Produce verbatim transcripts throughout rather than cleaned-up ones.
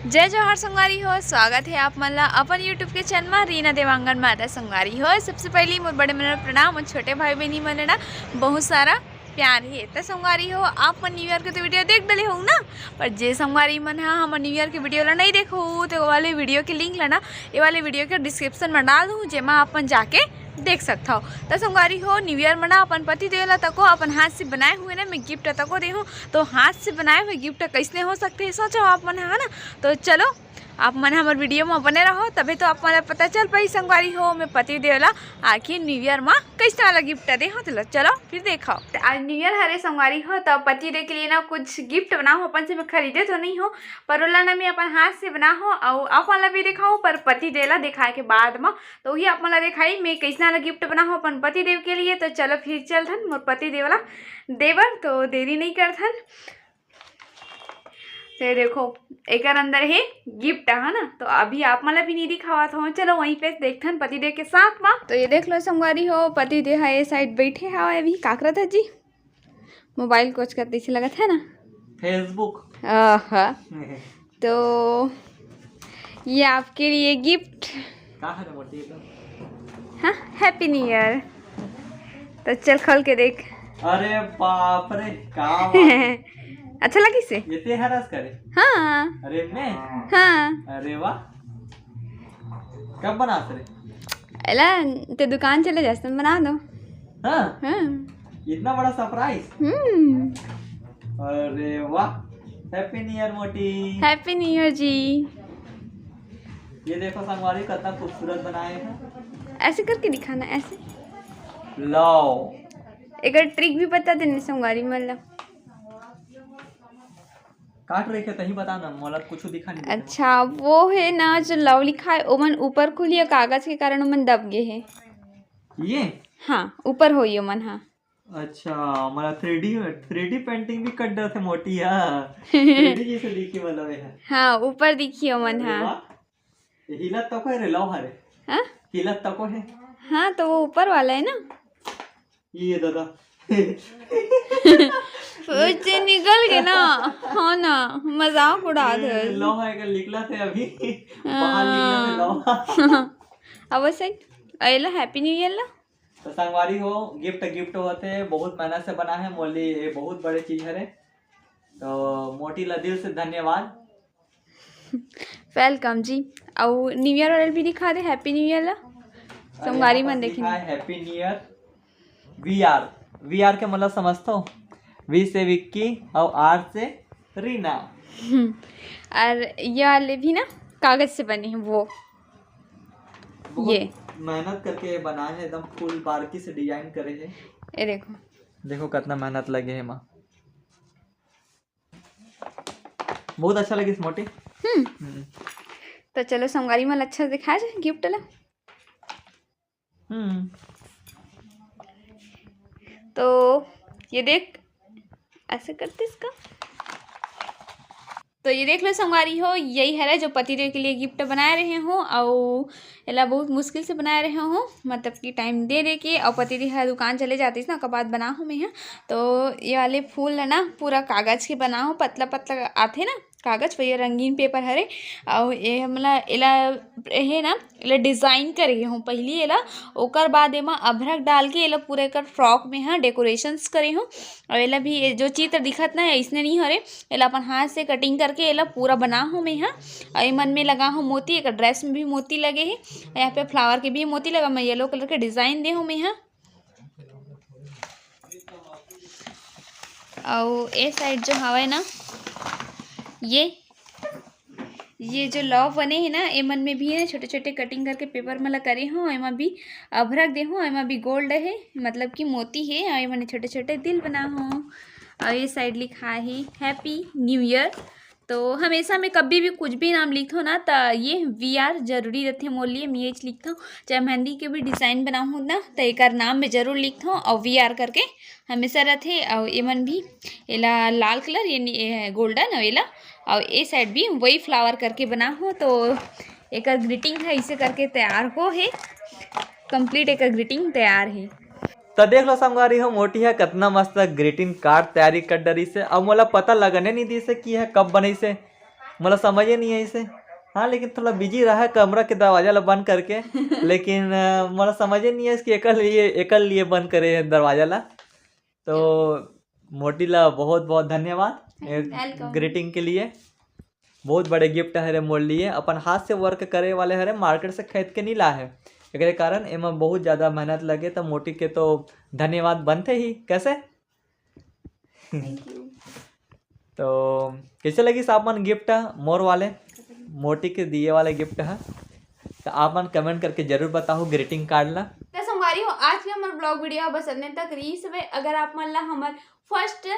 जय जोहार संगवारी हो, स्वागत हे आप मन ला अपन YouTube के चैनल मा रीना देवांगन मा। त संगवारी हो, सबसे पहली मोर बड़े मन ला प्रणाम अउ छोटे भाई बहिनी मन ला ना बहुत सारा प्यार हे। त संगवारी हो, आप मन न्यू ईयर के तो वीडियो देख डले हो ना, पर जे संगवारी मन हा हमर न्यू ईयर के वीडियो ला नहीं देखो, तो वो वाले वीडियो के लिंक ला ना ये वाले वीडियो के डिस्क्रिप्शन में डाल दूँ, जेमा आप मन जाके देख सकथव। त संगवारी हो, न्यू ईयर में ना अपन पति देव ला तको अपन हाथ से बनाए हुए ना मैं गिफ्ट तको देहूँ। तो हाथ से बनाए हुए गिफ्ट कैसने हो सकथे, सोचो आप मन हा, है ना। तो चलो, आप मन हमर वीडियो में बने रहो, तभे तो आप मन ला पता चल पाही संगवारी हो, मैं पति देव ला आखिर न्यू ईयर में कैसने वाला गिफ्ट दे हो। चलो, चलो फिर देखो। त आज न्यू ईयर हरे संगवारी हो, तो पति देव के लिए ना कुछ गिफ्ट बनाओ, अपन से मैं खरीदे तो नहीं हो, पर ओला ना मैं अपन हाथ से बनाहूँ अउ आप मन ला भी दिखाऊँ, पर पति देव ला दिखाए के बाद म तो वही आप मन ला दिखाई मैं कैसना ला गिफ्ट बनाहूँ अपन पति देव के लिए। तो चलो फिर चलथन मोर पति देव ला देबर, तो देरी नहीं करथन। तो ये देखो, एकर अंदर हे गिफ्ट, है ना। तो अभी आप मन ला भी नहीं दिखावत हो, चलो वहीं पे देखथन पति देव के साथ मा। तो ये देख लो संगवारी हो, पति देव हा ये साइड बैठे हवे, अभी का करत हे जी, मोबाइल कोचकत तइसे लगत हे ना। Facebook। आहा। तो ये आपके लिए गिफ्ट। का है रे मोटी एकदम? हाँ, हैप्पी न्यू ईयर। तो चल खोल के देख। अरे बाप रे, का बात है। अच्छा लगिस हे? ये ते हरस करे? हाँ। अरे मैं? हाँ। अरे वाह, कब बनास रे? एला ते दुकान चले जास त बना दो। हाँ। हाँ। इतना बड़ा सरप्राइज। हम्म। अरे वाह, हैप्पी न्यू ईयर मोटी। हैप्पी न्यू ईयर जी। ये देखो संगवारी, कितना खूबसूरत बनाए हैं। ऐसे करके दिखाना, ऐसे। लो। एकर ट्रिक भी बता देने संगवारी मन ला। काट रही है, तही बता ना, मोला कुछ दिखा नहीं देता। अच्छा, वो है ना जो लव लिखा है, ओमन ऊपर खुली है, कागज के कारण ओमन दब गए हैं। ये? हाँ, ऊपर होई ओमन, हाँ। अच्छा, मोला three D, three D painting भी कर डरथे मोटी, हाँ। थ्री डी जैसे दिखी मतलब ये है। हाँ, ऊपर दिखी ओमन, अरे हाँ। वाह। ये हिलत तको है रे, लव हरे। हाँ? हिलत तको है। हाँ, तो वो ऊपर वाला है ना। ये दादा। उससे निकल के ना, हाँ ना, मजाक उड़ा दे। लव है का निकला थे अभी। बाहर निकला थे लव। हाँ। अब सही, एला हैप्पी न्यू ईयर ला। तो संगवारी हो, गिफ्ट, गिफ्ट होते, बहुत मेहनत से बना है मोली, ये बहुत बड़े चीज हरे। तो मोटी ला दिल से धन्यवाद। वेलकम जी। अउ न्यू ईयर वाला भी दिखा दे, हैप्पी न्यू ईयर ला। अरे, संगवारी यहाँ मन पर देखे लिखा है, हैप्पी न्यू ईयर। वी आर, वी आर के मतलब समझथो, वी से विक्की अउ आर से रीना। हम्म, और ये वाले भी ना कागज से बने हैं वो। बहुत ये मेहनत करके बनाए हैं, एकदम फुल बारीकी से डिजाइन करे हैं। ये देखो, देखो कितना मेहनत लगे है माँ। बहुत अच्छा लगिस मोटी। हम्म। हम्म। तो चलो संगवारी मन अच्छा दिखाए जाए गिफ्ट ला। हम्म। तो ये देख, ऐसे करते इसका। तो ये देख लो संगवारी हो, यही हरे जो पतिदेव के लिए गिफ्ट बनाए रहे हो, अउ एला बहुत मुश्किल से बनाए रहे हो, मतलब कि टाइम दे दे के, अउ पतिदेव ह दुकान चले जातिस ना, ओकर बाद बना हो मैं ह। तो ये वाले फूल है ना, पूरा कागज के बना हो, पतला पतला आथे ना कागज, वही रंगीन पेपर हरे। अउ ये हमला एला, हे ना, एला डिजाइन करे हूँ पहली एला, ओकर बाद एमा अभ्रक डाल के एला पूरा एकर फ्रॉक में ह डेकोरेशंस करे हूँ। अउ एला भी, ये जो चित्र दिखत ना, इसने नहीं हरे, एला अपन हाथ से कटिंग करके एला पूरा बना हूँ मैं ह। अउ एमन में लगा हूँ मोती, एकर ड्रेस में भी मोती लगे हे, यहाँ पे फ्लावर के भी मोती लगा, मैं येलो कलर के डिजाइन दे हूँ मैं ह। अउ ए साइड जो हवय ना, ये, ये जो लव बने हे ना, एमन में भी है छोटे-छोटे कटिंग करके पेपर में ला करे हूँ। एमा भी अभ्रक दे हूँ, एमा भी गोल्ड हे, मतलब कि मोती हे, अउ एमन छोटे-छोटे दिल बना हूँ। अउ ये साइड लिखा हे हैप्पी न्यू ईयर। तो हमेशा मैं कभी भी कुछ भी नाम लिखथों ना, त ये वी आर जरूरी रथे मोर लिए। मैं ये लिखथों, चाहे मेहंदी के भी डिजाइन बनाहूँ ना, त एकर नाम मैं जरूर लिखथों, अउ वी आर करके हमेशा रथे। अउ एमन भी, एला लाल कलर, ये गोल्डन, अउ एला, अउ ए साइड भी वही फ्लावर करके बना हो। तो एकर ग्रीटिंग है, इसे करके तैयार हो हे, कंप्लीट एकर ग्रीटिंग तैयार हे। त देख लो संगवारी हो, मोटी ह कतना मस्त ग्रीटिंग कार्ड तैयारी कर डरिस हे। अब मोला पता लगने नहीं दिस हे कि यह कब बनइस हे। मोला समझे नहीं आइसे। हाँ, लेकिन थोड़ा बिजी रहा कमरा के दरवाजा ला बंद करके। लेकिन अ, मोला समझे नहीं आइस कि एकर लिए एकर लिए बंद करे हे दरवाजा ला। तो मोटी ला बहुत बहुत धन्यवाद Welcome. ग्रीटिंग के लिए। बहुत बड़े गिफ्ट हरे मोर लिए, अपन हाथ से वर्क करे वाले हरे, मार्केट से खरीद के नहीं ला है। एकरे कारण एमा बहुत ज्यादा मेहनत लगे, तो मोटी के तो धन्यवाद बनते ही। कैसे? Thank you. तो कैसे लगिस आप मन गिफ्ट ह मोर वाले, मोटी के दिए वाले गिफ्ट ह? तो आप मन कमेंट करके जरूर बताओ ग्रीटिंग कार्ड ला। तो संगवारी हो, आज के हमर ब्लॉग वीडियो ह बस इतने तक रहीस हवे। अगर आप मन ला हमर फर्स्ट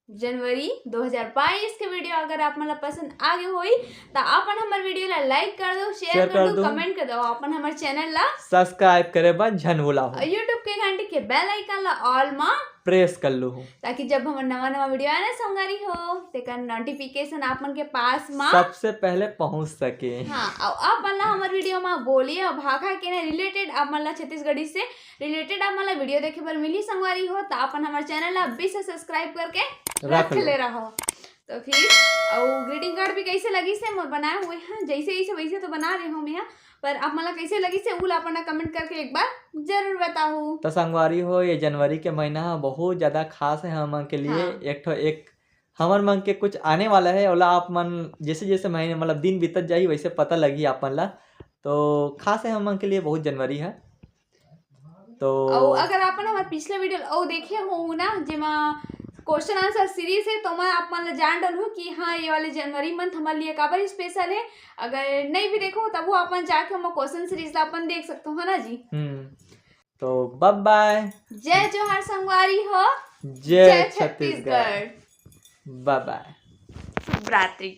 जनवरी दो हज़ार बाईस के वीडियो अगर आप मन ला पसंद आ गए होई, तो आप मन हमर वीडियो ला लाइक कर दो, शेयर शेयर कर कर दो, दो। कमेंट कर दो, आप मन हमर चैनल ला सब्सक्राइब करे बर झन भुलाहू, और यूट्यूब के घंटी के बेल आइकन ला ऑल मा, प्रेस कर लूहू। ताकि जब हमर नवा नवा वीडियो आए ना संगवारी हो, तेकर नोटिफिकेशन आप मन के पास मा सबसे पहले पहुंच सके। हाँ, और आप मन ला हमर वीडियो मा बोली और भाखा के ने रिलेटेड, आप मन ला छत्तीसगढ़ी से रिलेटेड आप मन ला वीडियो देखे बर मिली संगवारी हो, तो आप मन हमर चैनल ला अभी से सब्सक्राइब करके रख रख लो। ले रहो। तो फिर और ग्रीटिंग कार्ड भी कैसे लगिस हे मोर बनाए हुए हैं, जैसे इसे वैसे तो बना रहे हूँ मैं, पर आप मन ला कैसे लगिस हे, उ ला अपन कमेंट करके एक बार जरूर बताओ। तो संगवारी हो, ये जनवरी के महीना ह बहुत ज्यादा खास है हमन के लिए। हाँ। एक ठो एक हमर मन के कुछ आने वाला है, ओला आप मन जैसे जैसे महीने, मतलब, दिन बीतत जाही, वैसे पता लगी आप मन ला। तो खास है हमन के लिए बहुत जनवरी है। तो और अगर आप मन हमर पिछला वीडियो और देखे हो ना, जेमा क्वेश्चन आंसर सीरीज है, तो मैं आप मन ला जान डालूँ कि हाँ, ये वाले जनवरी मंथ हमारे लिए काबर स्पेशल है। अगर नहीं भी देखो, तब वो अपन जाके हम क्वेश्चन सीरीज ला अपन देख सकते हो, है ना जी? हम्म, तो बाय बाय, जय जोहार संगवारी हो, जय जय छत्तीसगढ़, छत्तीसगढ़। बाय बाय। शुभ रात्रि।